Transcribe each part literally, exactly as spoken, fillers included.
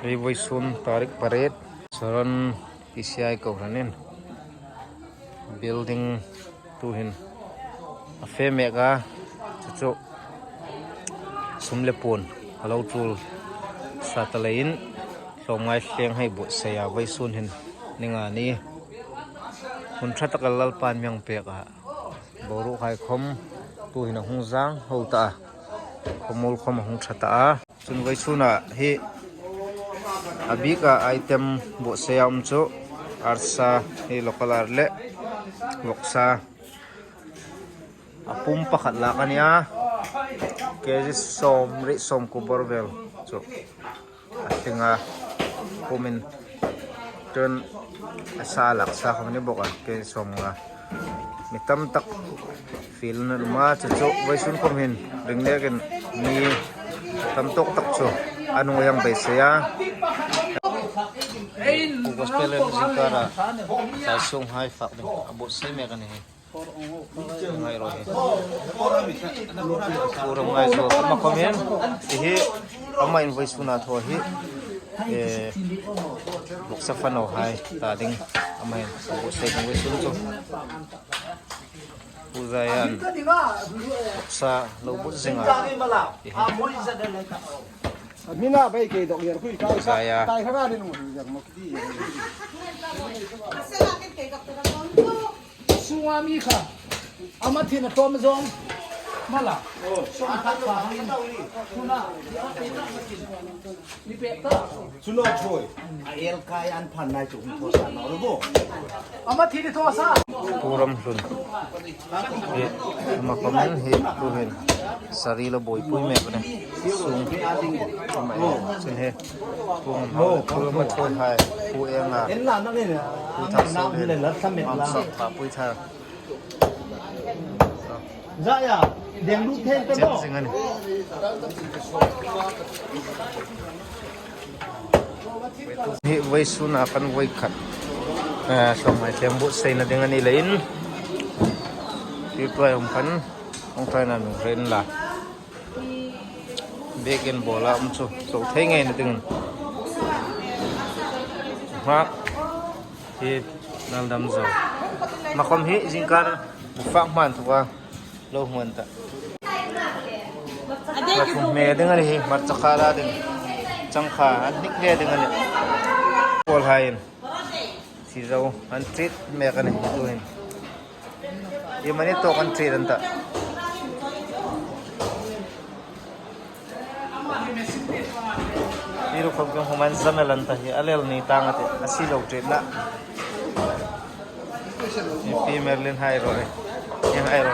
Hi vawisun tarik paret, Saron P C I kohranin building tuhin a fe mek a, chu chu sum le puon a lo tul sa ta leiin, hlawmngai hleng hei buotsai a, vawisun hin ni nga ni. Hun ṭha taka Lalpan mi hang pek a, boruokhai khom tuhin a hung zang ho ta a, khawmuol khom a hung ṭha ta a. Chun vawisuna hi a bika item buotsai a um chu, arsa hi local ar le vawksa a pum pakhat lak a nih a, kg sawmriet sawmkuo bawr vel chu a tling a, pumin. Chun a sa lak sa khom a ni bawk a, kg sawmnga. Mi tam tak fiel an um a, chu chu vawisun khom hin ring nekin mi tam tawk tak chu an hung hang beisei a. Gospel an zingkara tlai sunghai fak ding a buotsai mek a ni hi. Ngai ro hi. Pu Ramngaizawla khom hin, hi hi, ama in vawisuna thaw hi, eh, vawksa fano hai ta ding, ama in a buotsai ding vawisun chu. Pu Zaian vawksa lo buot zing a. Hi hi. Mina bai ke dok yer khui kai. Zaya. Kai khara ni nung yer mo kiti. Sunga mi kha. Ama thina tom zong. Mala. Song kha kha hangin. Kuna. Ni pek ta. Chuno choi. A el kai an phan nai chu hung thaw sa naw ro bo. Ama thi ni thaw sa. Pu Ramhlun. Hi, ama khom hin hi, tuhin sari lo buoipui mek a nih. Sung. Ama e, chun hi. Pu Ramhlun, Pu Ramhlun hai, Pu Enga. Pu Thaksuol hin. Mam sak pa pui tha. Zaya, deng lu thei te mo. Chen zing a nih. Hi vawisuna kan voi khat, eh, hlawmngai tlem buotsaina ding a ni leiin, hi tuai hung kan, hung tuai na min ren la. Bek in bawla um chu, so thei ngei na ding. Ha, hi nal dam zo. Ama khom hi zingkar bu fak hman thu a. Lo hmuon ta. Hla thum hme ding a ni hi, hmarcha kha la ding. Chang kha, an hnik ve ding a nih. Pawl haiin. Si zo, an treat mek a nih, tuhin. Iemani tawk an treat an ta. Hi ruok khom keng human zamel an ta hi, a lel ni tang a tih, a si lo treat na. Hi Pi Merlin hai ro e. Hi hai ro.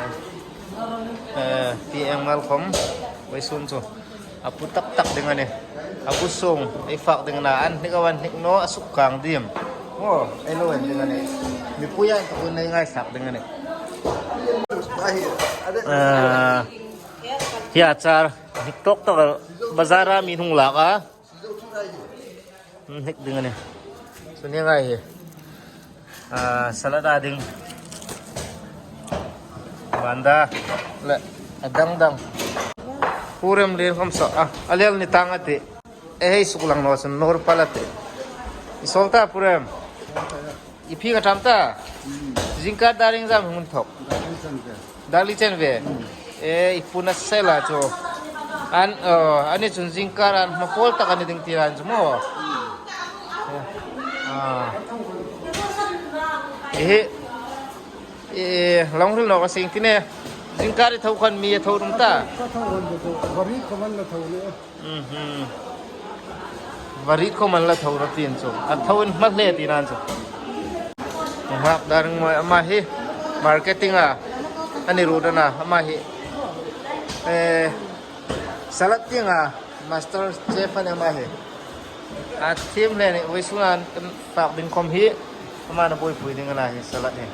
Eh, Pi Engmal khom, vawisun chu. A pu tak tak ding a nih. A pu sung, ei fak ding a na, an hnik a, an hnik naw, a suk kang dim. Aw, ei lo en ding a nih. Mipui a inthawkin ei ngaithlak ding a nih. Eh, hi a char. Hnik tawk tawk a, bazar a mi hung lak a. Hnik ding a nih. Chu ni ngai hi. Ah, salad a ding. Banda le a dang dang. Pu Remlien khom saw, ah, a lel ni tang a tih. E hei suk lang naw chun nawr pal a tih. I sawl ta Pu Rem. I phing a tam ta. Zingkar dar iengzam hung thawk? Dar li chen ve. Dar li chen ve. E, i puna sela chu. An, oh, ani chun zingkar an hma pawl tak a ni ding ti ran chu maw. Ah. E, e, long ril nawk a sing ti ne. Zingkar i tho khan mi a tho rum ta. Ka tho rum ta chu. Bari ko man la tho le. Mhm. Varit ko man la tho ra tin chu. A tho in hma hle ti nan chu. Hak dar ngoi ama hi marketing a. Ani ru dana ama hi. Eh, salad tieng a master chef ani ama hi. A thiem hle ni vawisun an fak ding khom hi. Ama na buoipui ding a na hi salad hi.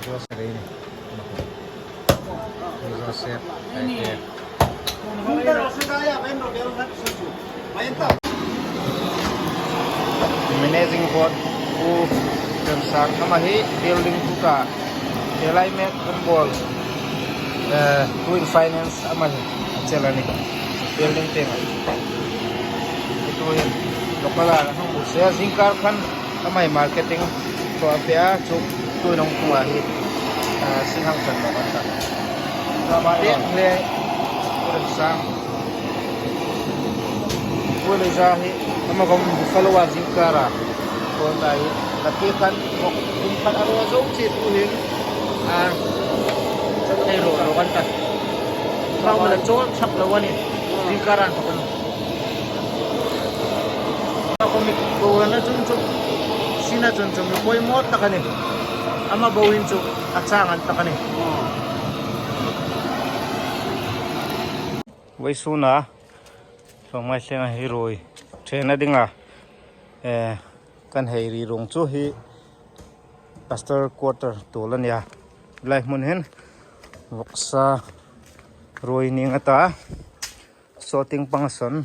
Joseph, Joseph, Managing Board Pu Remsang, ama hi building pu ka, he lai mek kan bawl, eh, Twin Finance ama hi a chel a nih. Building tieng a. Tuhin local a hung bu se, zingkar khan ama hi marketing ko a pe a, chu tuhin hung tung a hi, ah, sin hang san lo kan ta. Ama dek le Pu Remsang. Pu Leiza hi ama khom Buffalo a zingkar a ko ta hi. Ka ti kan bok kum khat a ro zo chi tuhin. A, hei ro, ro kan ta. Thau la chol chak lo a nih. Zingkar an pakun. Ama khom mi ko na chun chu. Sina chun chu mi poimaw tak a nih. Ama bo in chu a chang an tak a nih. Vawisuna, hlawmngai thlenga hi ruoi ṭhenna dinga, eh, kan hei ri rung chu hi Pastor Quarter tuol a nia. Lai hmun hin vawksa ruoi ning a ta, saw tieng pang a sawn.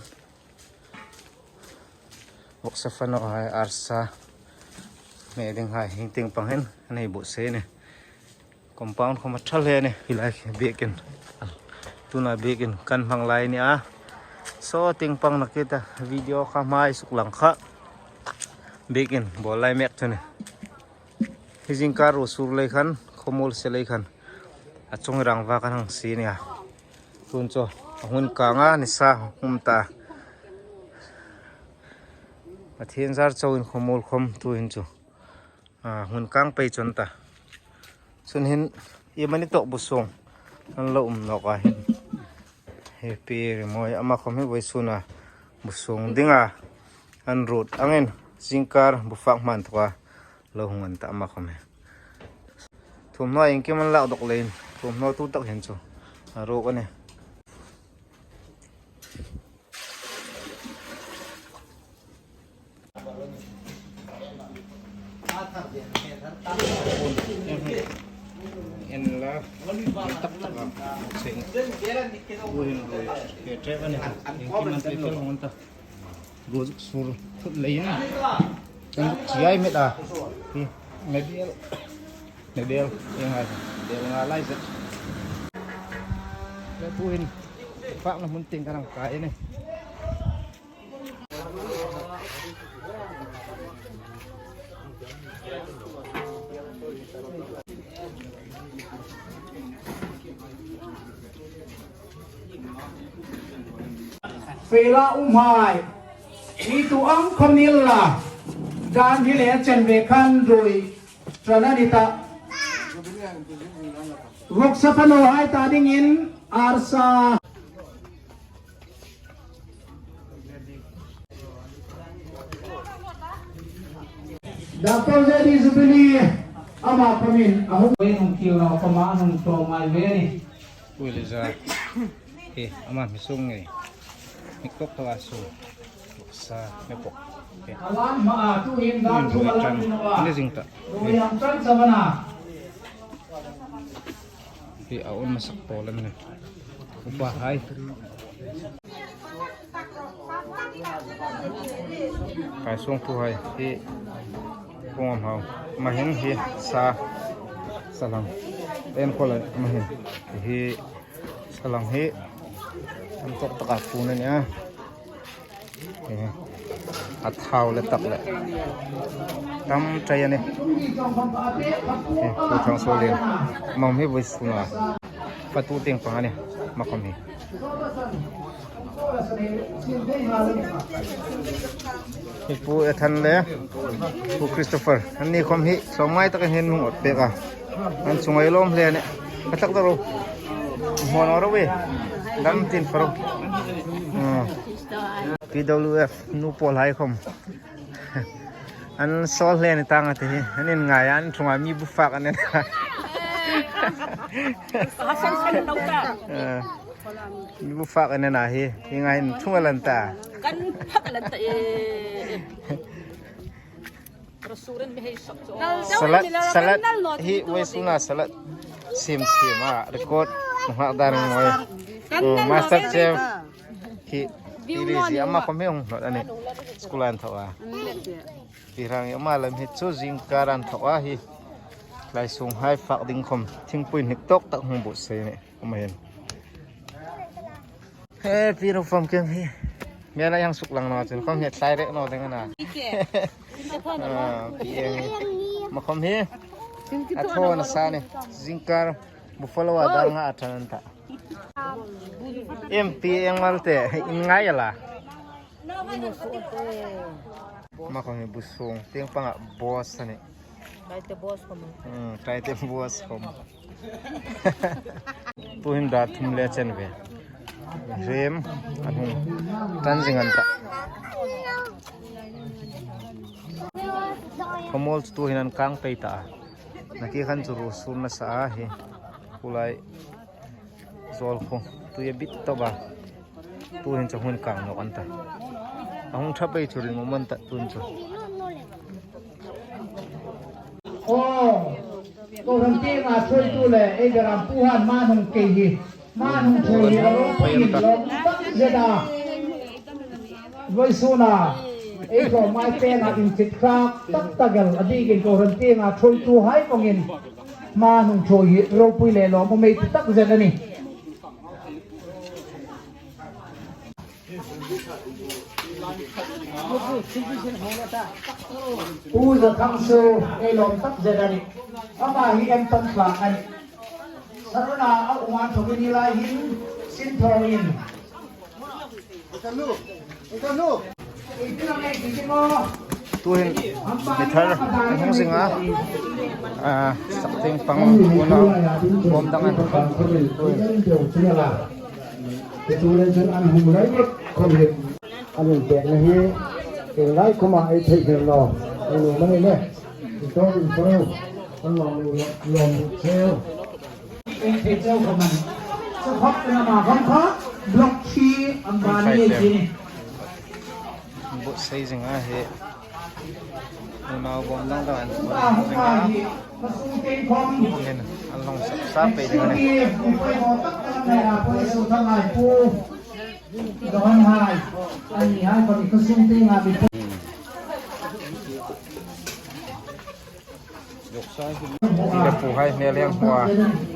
Vawksa fano hai arsa hme ding hai hieng tieng pang hin an hei bu se a nih. Compound khom a ṭha hle a nih, hi lai khi biekin. Tuna biekin kan hmang lai a nih a. Saw tieng pang na kita video kha hmai suk lang kha. Biekin bawl lai mek chu a nih. Hi zingkar ruo sur lei khan, khawmuol se lei khan, a chung rangva kan hang sie a nih a. Tun chu a hung kang a, nisa hung ta. Pathien zar chauin khawmuol khom tuhin chu, a, hung kang pei chun ta. Chun hin, iemani tawk bu sung an lo um nawk a hin. Hi Pi Rimawi ama khom hi vawisuna bu sung dinga an ruot angin zingkar bu fak hman thawka lo hung an ta ama khom hi. Thuomhnaw iengkim an lak dawk leiin, thuomhnaw tu tak hin chu a ruok a nih. En la, en tak tak a, sing. Uhin ruoi, ke trek a nih. Iengkim an pe fel hung an ta. Ruo zuk sur thut leiin. Kan zuk chiai met a. Hi, mebel. Mebel, ieng hai. Mebel nga lai zet. Le tuhin. Fakna hmun tieng kan hang kai a nih. Fela umhai. Hi tu ang khom ni la. Dan hi le chen ve khan ruoi. Trana ni ta. Vawksa fano hai ta dingin arsa. Doctor Zedi Jubilee ama khomin a hung. Hung kil naw khoma hung tlawm ngai ve a nih. Pu Leiza. Hi, ama mi sung ngei. Mi kok thawa sung. Sa, mi kok. Hi. A lan hma a, tuhin dan thu a lan ni naw a. Ni zing ta. Ruoi ang chan chavana. Hi a un masak tawp lem a nih. Upa hai. Kai sung pu hai. Hi. Pung am hau. Ama hin hi sa. Salang. En ko la ama hin. Hi. Salang hi an tawk taka phun a nia. Hi, a thau le tak le tam ṭai a nih. Hi, Pu Thangsuolien. Ama hi vawisuna fatu tieng pang a nih. Ama khom hi. Hi Pu Ethan le Pu Christopher. Anni khom hi tlawmngai takin hin hung awt pek a. An chu ngai lawm hle a nih. Ka tlak ta ro. Hmuan aw ro ve. Dam tin fa ro. Ah. P W F nu pawl hai khom. An sawl hle a ni tang a ti hi. An inngai a, an ṭhunga mi bu fak an en. Ah. Mi bu fak an en a hi. Hi ngai an ṭhung a lan ta. Kan phak a lan ta e. Salad, salad. Hi vawisuna salad. Sim, sim a. Record. Nunghak dar ngoi. Oh, master chef. Hi, hi ri zi ama khom hi hung hnawt a nih. School an thaw a. Ti rang ama lam hi chu zingkar an thaw a hi. Lai sung hai fak ding khom thingpui hnik tawk tak hung buotsai a nih. Ama hin. He, pi ro fam kem hi. Hmel a hang suk lang naw chun khom hi thlai rek naw ding a na. Ah, pi eng hi. Ama khom hi. A thaw nasa a nih. Zingkar buffalo a dal nga a ṭan an ta. Em pi eng mal te, in ngai a la. Ama khom hi bu sung, tieng panga boss a nih. Ṭaite boss khom. Hmm, ṭaite boss khom. Tuhin dar thum le chen ve. Rem, an hung ṭan zing an ta. Khawmuol chu tuhin an kang pei ta a. Nakie khan chu ruo sur nasa a hi. Kulai zawl khu tui a bit tawp a. Tuhin chu hung kang nawk an ta. A hung ṭha pei chu ringum an ta tuhin chu. Aw, kohran tienga ṭhuoitu le ei Beram pu han hma hung kei hi. Hma hung ṭhuoi hi a ropui lawm tak zet a. Vawisuna ei tlawmngai pena inchik hrât tak tak el a bikin kohran tienga ṭhuoituhai vawngin hma hung ṭhuoi hi ropui le lawmum ei ti tak zet a nih. Pu Zathangsuo ei lawm tak zet a nih. Ama hi en tan tlang a nih. Saruna a um a, thawkin hi lai hin sin thawin. Tuhin mi thar an hung zing a, a, sak tieng pang unau bawm dang an tuhin. Chu le chun an hung lai bek khom hi. An inpekna hi, eng lai khoma ei thei ber lo. Ei lo mani le. Ei tawk in tawk. An lawm lo, lawm lo cheu. Ei thei cheu khom an. Chu khop na ma khom kha. Block three an ba ni ei ti ni. Buotsai zing a hi. Unau bawm dang dang an. Ba khom kha hi. Khawsung tieng khom. Khom hin an long sap sap pei ding a nih. Don hai, ani hai, kami khawsung tienga mi. Pi le puhai hmel hieng hmua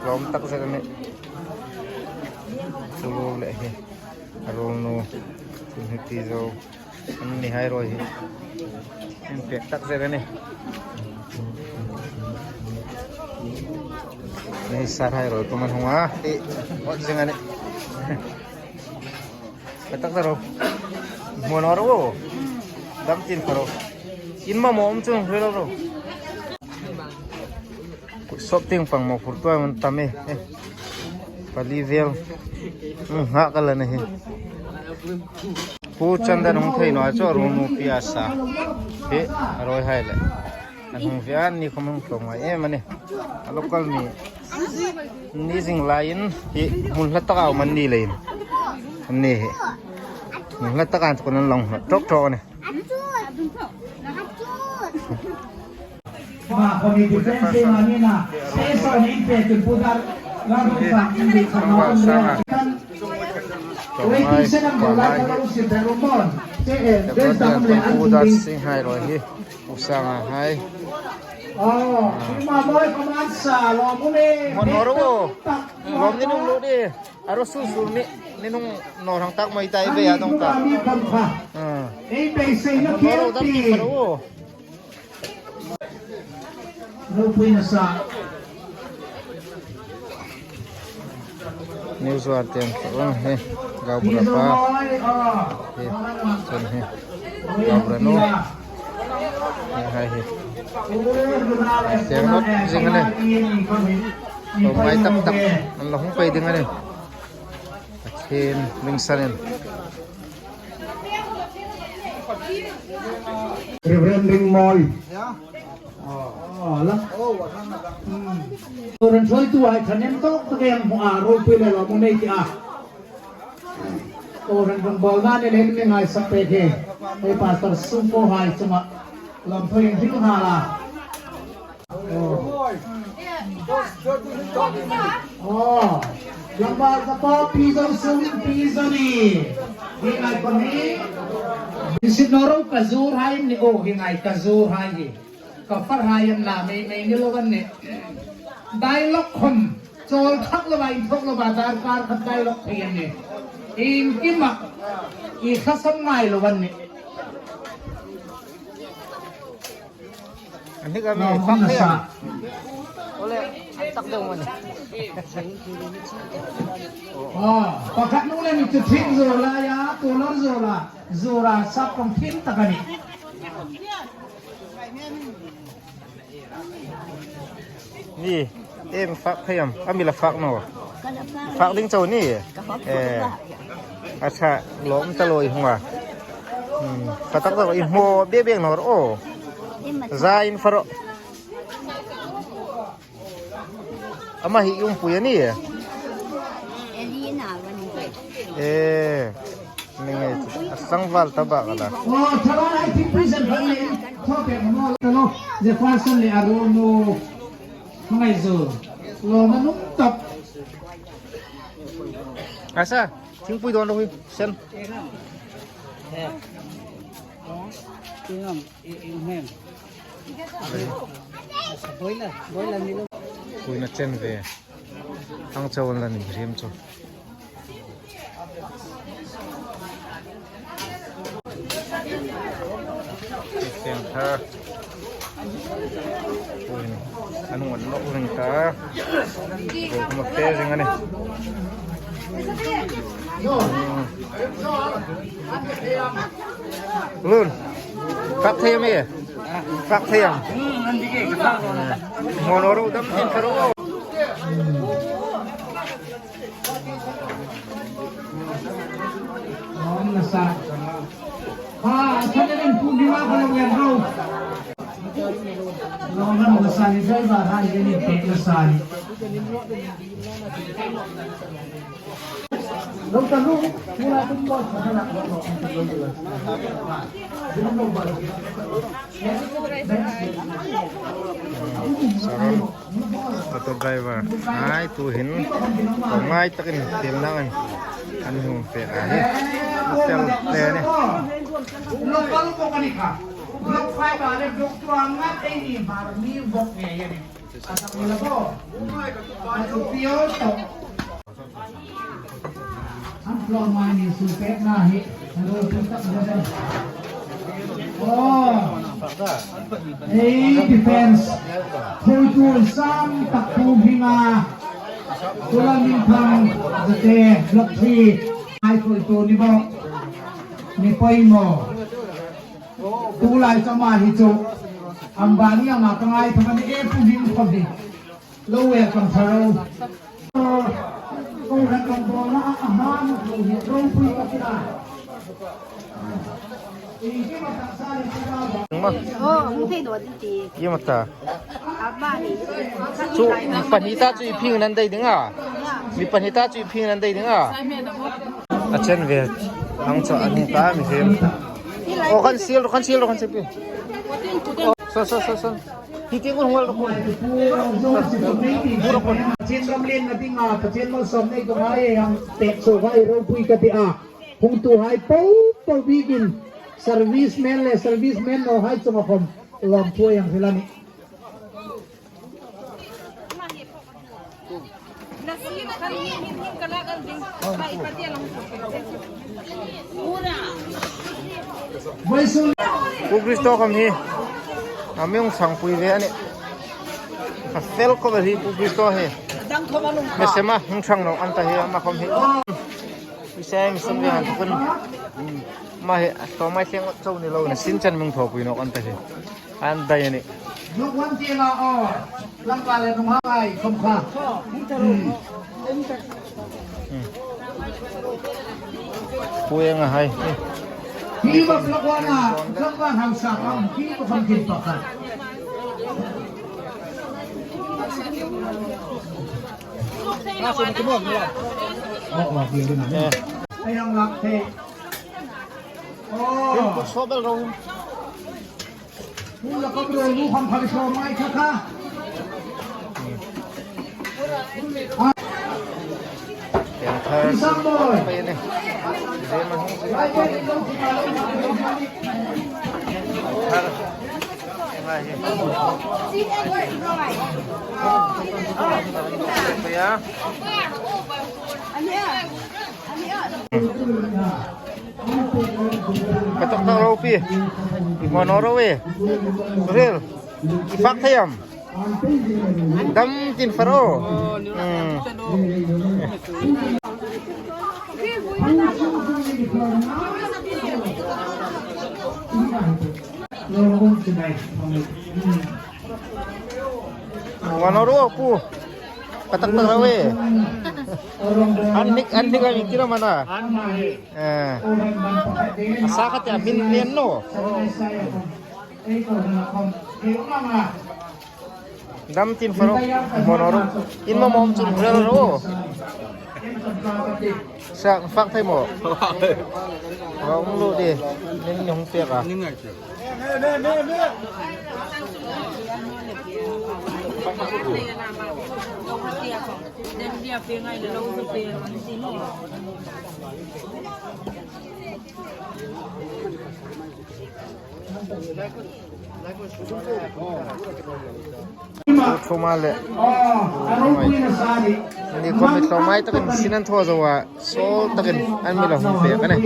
lawm tak zet a nih. Pu Lul le hi, a ruolnu, Pu Hnipi Zo. Annihai ruoi hi inpek tak zet a nih. Ni sarhai ruoi kuoma hung a, ti hot zing a nih. Ka tak ta ro. Mo no ro. Dam tin ka ro. In ma mo um chung ro ro. Sop tieng pang mo phur tuoi man tam e. Pali vel. Hmm, ha ka la na hi. Pu Chandan hung thei naw a chu ruolnu pi a sa. Hi, a ruoi hai le. An hung ve a, ni khom hung tlawm ngai em a nih. A local mi. Ni zing laiin, hi, hmun hla taka um an ni leiin. An ni hi. Hmun hla taka an tuk an long hnawt ṭawk ṭawk a nih. Pu Dar Singhai ruoi hi, Pu Sanga hai. Mon hor u, lawm ni nung lut di. A ro su su ni, ni nung nawr hang tak mai tai ve a dong ta. Ah. Ei beiseina. Nawr u dam ti kha ro. Ropui nasa. New Zuar tieng ka ung hi. Gaubura pa. Hi. Chun hi. Gaubura nu. Hi hai hi. Tieng nawt zing a nih. Lo ngai tak tak. An lo hung pei ding a nih. Pathien ringsanin. Reverend Ringmawi. Oh, la. Hmm. Kohran ṭhuoituhai ṭhahnem tawk tak ei hmu a, ropui le lawmum ei ti a. Kohran rawngbawlna ni leiin mi ngaisak pek hi. Ei Pastor Sungpo hai chunga lawmthu ei hril nghal a. Oh. Oh. Lambar ka pa Pi Zo Sung, Pi Zo ni. Hi ngai ko ni. Bisit no ro ka zuorhai ni o, hi ngai ka zuorhai hi. Ka farhai an la mei mei ni lo an nih. Dialogue khom. Chawl thak lo a, inthawk lo a, darkar khat dialogue thei an nih. Iengkima i hla sam ngai lo an nih. An hnik a mi fak thei am? Ole, an tak deu mani. Aw, pakhat nu le mi chu thik zuor lai a, tu lor zuor a, zuor a sap kawng thim tak a nih. Ni, em fak thei am? A mi la fak naw. Fak ding chau ni. Eh. A ṭha lawm ta lo i hung a. Hmm, ka tak tak i hmu bek bek naw ro. Za in fak ro. Ama hi i umpui a ni. Elina van. Eh. Ni ngei chu. A tlangval ta bak a la. Aw, thara lai thingpui zan kan le. Thaw pek maw ta lo. Jefferson le a ruolnu. Hmangai zu. Lawmna nuom tak. Asa, thingpui dawn lo hi. Sen. Puina chen ve. Ang chau an la ni riem chu. Tieng tha. Puin an ngon lawk ring ta. Ro kuma fe ring a ni. Lun. Fak thei am e? Fak thei am? Mo no ro dam tin ka ro. Om na sa. Ha, sa na rin pu ni ma ka lo yan ro. Lo na mo sa ni driver ha ni ni pe na sa ni. Saron, auto driver. Ai, tu hin. Ko ngai takin til na an. An hung pek a hi. Tel te ni. Local ko ka ni kha. Block five a le block two a ngat ei ni mar ni bok nge ya ni. A tak ni la bo. A tu pio to. An tlawm mai ni su pekna hi, a ropui tak zet a. Aw. Ei defense. Khuoitu sam tak Pu Hminga. Tula min thang zate block three. Ai khuoitu ni bo. Ni poimaw. Tulai chu ama hi chu. Ambani ama ka ngai thang a ni e Pu Hming khom hi. Lo e kan tharo. Ko ran kan bol a, a hma mu lo hi ropui ka ti a. Ma. Oh, hung thei naw ding ti. Ye ma ta. A ba ni. Chu pahni ta chu i phing nan dai ding a. Mi pahni ta chu i phing nan dai ding a. A chen ve. Ang chu an ta mi hem. Oh, kan sil, kan sil, kan sil pi. So, so, so, so. Hi tieng hung hal ro. Pathien ram lien na ding a, Pathien malsawm nei ko ngai ang tek so vai ropui ka ti a. Hungtuhai po po bikin serviceman le serviceman nawhai chunga khom lawmthu a hang hril a nih. Pu Kristo khom hi a mi hung sangpui ve a nih. A fel khawp el hi Pu Kristo hi. Hmesema hung thang nawk an ta hi ama khom hi. Mi se mi sum ve an ta kun. Ma hi a tlawm mai thleng chau ni lo na sin chan mi hung thawpui nawk an ta hi. An dai a nih. Luk wan ti la o. Lam ka le nung hai khom kha. Hmm. Hmm. Pu Enga hai. Hi ba luk wan a, lam ka hausa ka, hi ba khom kin pa ka. Oh, oh, hi ba na. Eh. Ai hang lak the. Oh. Rin kut sobel ro. Hula ka bro lu kham kham so mai kha kha. Ah. Thar. Thar. Ka tak tak ro pi. I hmu naw ro e. Ril. I fak thei am? Dam tin fak ro. Hmm. Hmu naw ro pu. Ka tak tak ro e. An hnik, an hnik a mi kira mana. Eh. A sa kha tia min nen naw. Dam tin fak ro, hmu naw ro. In ma mawm chun rel ro. Sa fak thei maw? Fak thei. Wa um lo de. Nen ni hung pek a. Thuma le. Ni khawm mi tlawmngai takin sin an thaw zo a, sawl takin an mi la hung pek a nih.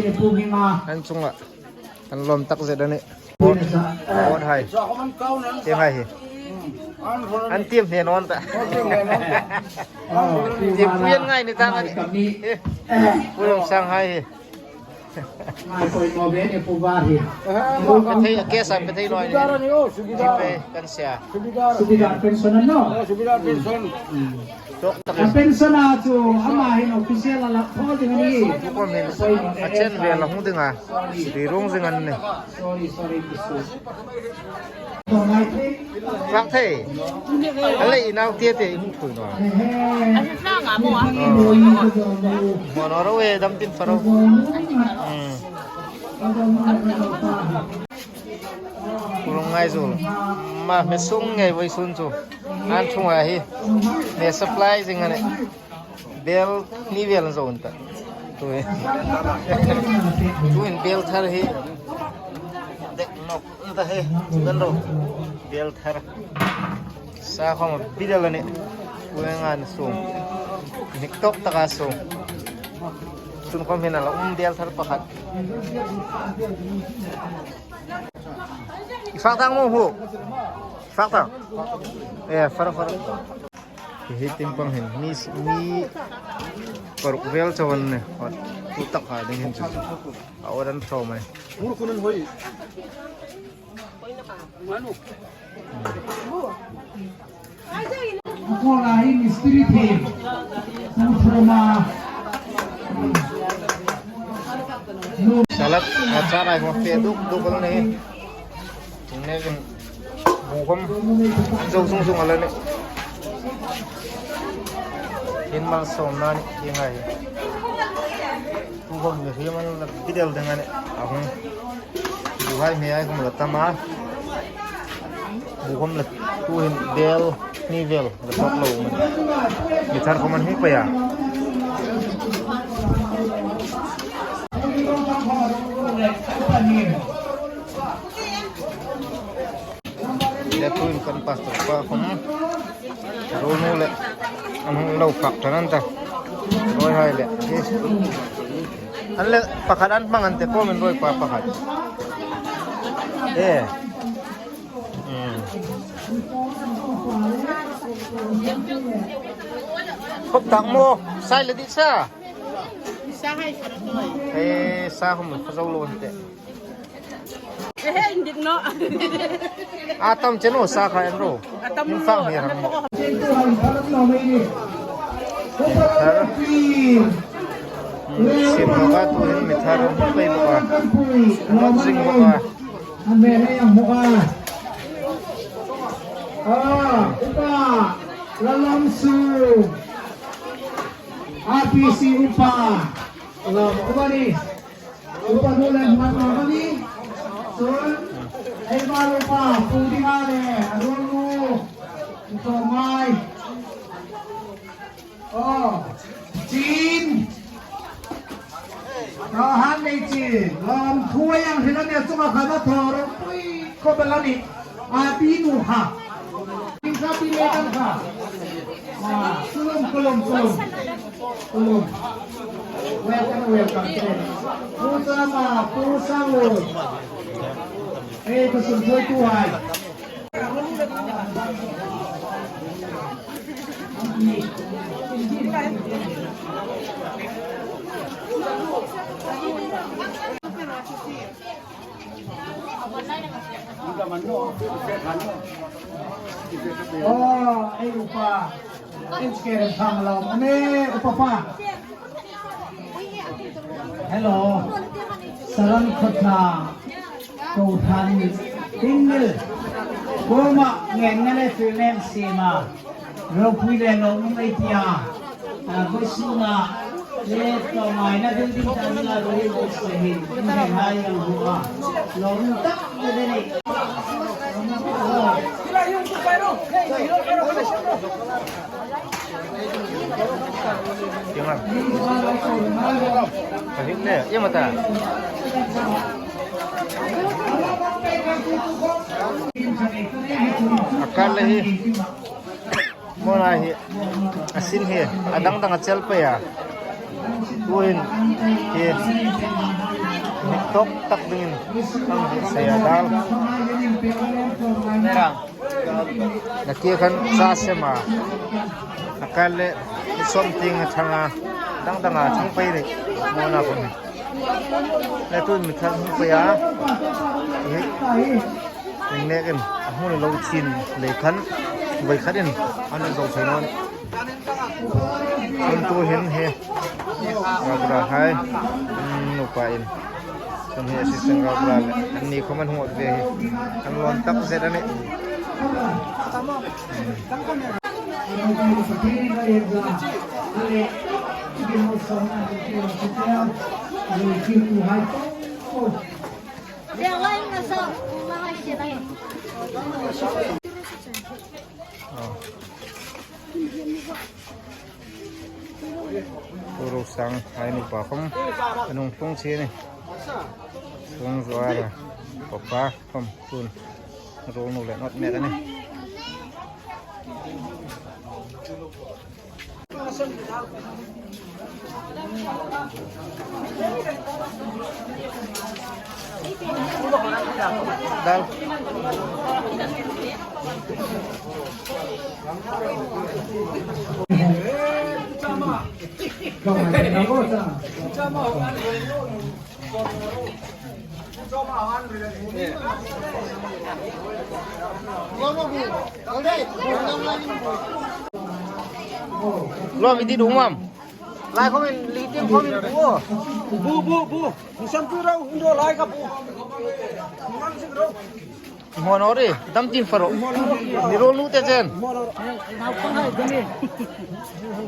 An chunga an lawm tak zet a nih. Bawt, bawt hai. Tieng hai hi. An tiem hne nawn ta. Tiem pui an ngai ni ta a nih. Pui Lawmsang hai hi. Ngai poi mo ve ni pu ba hi. Pe thei, a case a pe thei naw ni. Subidar ni o, subidar. Pe kan sia. Subidar. Subidar pension an naw. O, subidar pension. Tok tak. A pension a chu ama hin official a la thaw ding a nih. Pu Kom hin a chen ve la hung ding a. Ri rung zing an nih. Sorry, sorry, Mister. Fak thei. A le i nau tia te i hmu thui naw. An hna nga maw a? Hmu naw ro e, dam tin fak ro. Hmm. Pu Lungngaizul. Ma, hme sung ngei vawisun chu. An chunga hi. Hme supply zing a nih. Bel hni vel an zo an ta. Tuhin. Tuhin bel thar hi. Dek nawk an ta hi. Kan ro. Bel thar. Sa khawm a bidal a nih. Puenga an sung. Hnik tawk taka sung. Sun khawm hin a la um bel thar pakhat. I fak tang maw hu? I fak tang. Eh, fak, fak. Hi, hi tieng pang hin mi, mi paruk vel chau an nih. Hot, tu tak ha ding hin chu. A order an thawm a nih. Salad, a char ai hmang fe duk duk a nih. Tung ne kan bu khawm an zo zung zung a la nih. Hin mal sawmna ni tieng hai. Bu khawm ni hi man la bidal ding a nih. A hung. Bu hai hme ai khawm la tam a. Bu khawm la tuhin bel hni vel la tawk lo. Mi thar khawm an hung pei a. Le tuhin kan pastor pa khawm. Ruolnu le an hung lo fak ṭan an ta. Ruoi hai le. An le pakhat an hmang an te khawm in ruoi pa pakhat. Eh. Hmm. Khop tak maw, sai le di sa. Sa hai sa. Eh, sa khawm ka zo lo an te. Ehe, indik naw. A tam chen u sa kha en ro. A tam. In fak naw. Hi rang maw. Thar. Hmm, sin bawk a, tuhin mi thar an pei bawk a. An zing bawk a. An ve le ang bawk a. A, upa, Lalawmsum. R P C upa. Lalawm upa ni. Upa nu le hmang a ni. Chun, ei ma upa, pu ding a le, a ruolnu. Upa mai. Oh, Chin. Am thu a yang hril a ni a, chunga khan a thaw ropui khawp el a nih. A pi nu kha. Pi kha pi le kan kha. Ah, kulum, kulum, kulum. Kulum. Welcome, welcome. Pu Chama, Pu Sangu. Ei, kusum thuoituhai. Aw, ei upa. Ei, ker thang lo. Ane, upa pa. Hello. Saran khawthla. Ko than tin mil. Kuoma ngen ngen le film siem a. Ropui le lo nung ei tia. A, ko suna. Le ko mai na building ta ni la ro ko se hi. Ni hai yang hu a. Lo nung tak de de ni. Tiang am. Ka hin le, ia mata. A kal le hi. Mona hi. A sin hi. A dang dang a chel pei a. Tuhin hi. Nik tok tak dingin. Ang hi saya dal. Merang. Nakie khan sa sem a. A kal le som ting a thang a. Dang dang a thang pei ni. Mona khun. Le tu mi thang hung pei a. Hi. Ning nek in. A hmun lo chin le khan. Vai khat in. An zo thei naw ni. Chun tuhin hi. Ragura hai. Nupa in. Kan hi assistant rau bra le. An ni khawm an hung ve hi. Kan lawm tak zet a nih. Aw. Pu Rosang hai nupa khawm an hung tlung chie ni. Tlung zuar a. Papa khawm tun. Ruolnu le nawt mek a nih. Dal. Lo mi ti dung mam. Lai khawm in, li tieng khawm in bu. Bu, bu, bu. Hmang sing ro, hung ro lai ka bu. Hmang sing ro. Hmang ro re, dam tin faro. Ni ro nu te chen. Hmang ro. Nau pangai deni.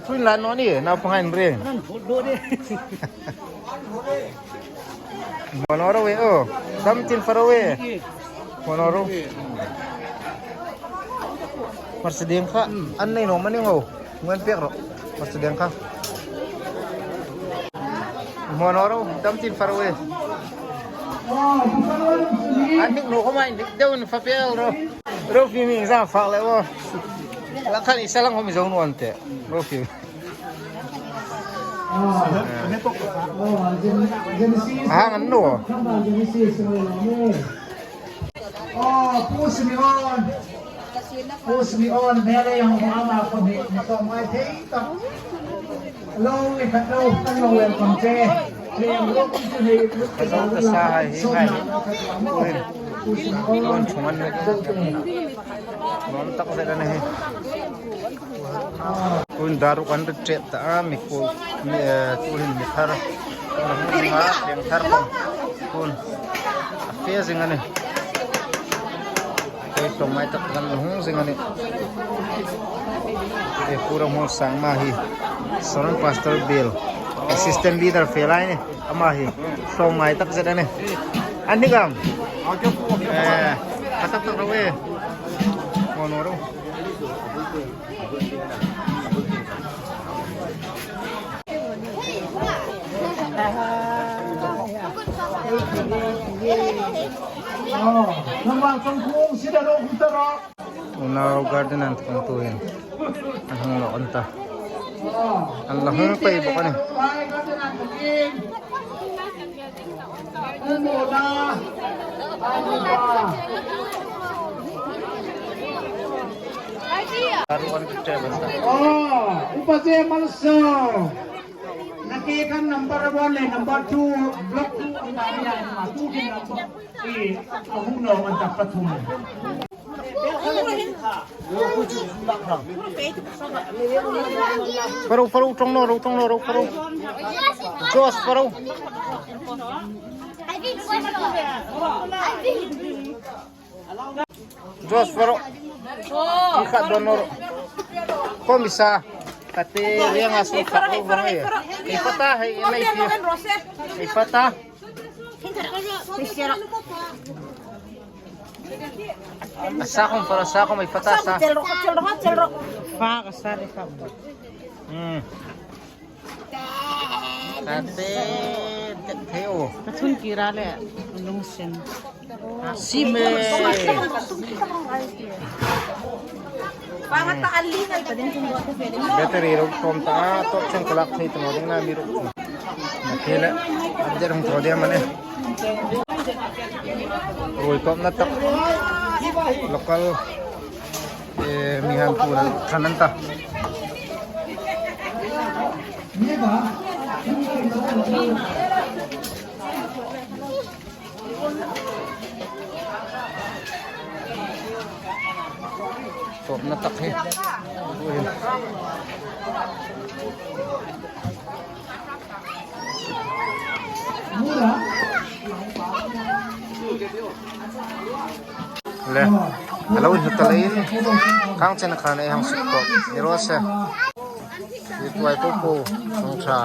Tuin lan no ni, nau pangai re. Nan hot do de. Hmang ro we o. Dam tin faro we. Hmang ro. Hmar se ding kha. An nei no mani ngo. Nguen pek ro. Hmar se ding kha. Hmang ro. Dam tin faro we. An dik no khawm a indik deu in fa pel ro. Ro fi mi za fa le o. La khan i sa lang khawm i zo nuom te. Ro fi. Hang an no. Aw, Pu Simeon. Pu Simeon, Mary ang ama ko ni, ni ko mai thei ta. Lo, ni khat lo, kan lo welcome che. Ni ang lo, ki chu hei, lo, ka zo ta sa hai, hi hai. Pu Simeon. Pu Simeon. Pu Simeon. Lawm tak zet a nih. Tun daruk an ri chet ta a, mi ku, mi, eh, tuhin mi thar. Tun a hmun ding a, ding thar khawm. Tun a fe zing a nih. Kei tlawm ngai tak kan hung zing a nih. E, Pu Ramhawlsangma hi. Soron Pastor Biel. Assistant leader fe lai ni. Ama hi. Tlawm ngai tak zet a nih. An ni gam. Eh, ka tak tak ro e. Ko no ro. Unau garden an ṭhung tu hin an hung lo an ta. An la hung pei bawk a nih. Aw, upa che malso. Nake kan number one le number two, block two ang ta ni a, tu kin number. Eh, a hung no man ta pathum. Faro, faro, ṭawng naw ro, ṭawng naw ro, faro. Josh, faro. Josh, faro. Khat dawn naw ro. Ko mi sa. Ka te rianga su ka ko vang e. Ei pata hei, ei nei ti. Ei pata. A sa khom, faro, sa khom, ei pata sa. Fa ka sa ri ka. Hmm. Ka te, te, te o. Ka thun kira le lungsen. Si me. Battery ro ṭawm ta, tawp chang kalak thei ta naw ding a mi ro. Nake le, update hung thaw ding a ni. Ruoi tawpna tak. Local, eh, mi han tu nan than an ta. Tawpna tak hi. Le, hello, hnu ta leiin. Kang chen khan ei hang suk tawp ni raw se. Hi tuai po po, hung ṭha.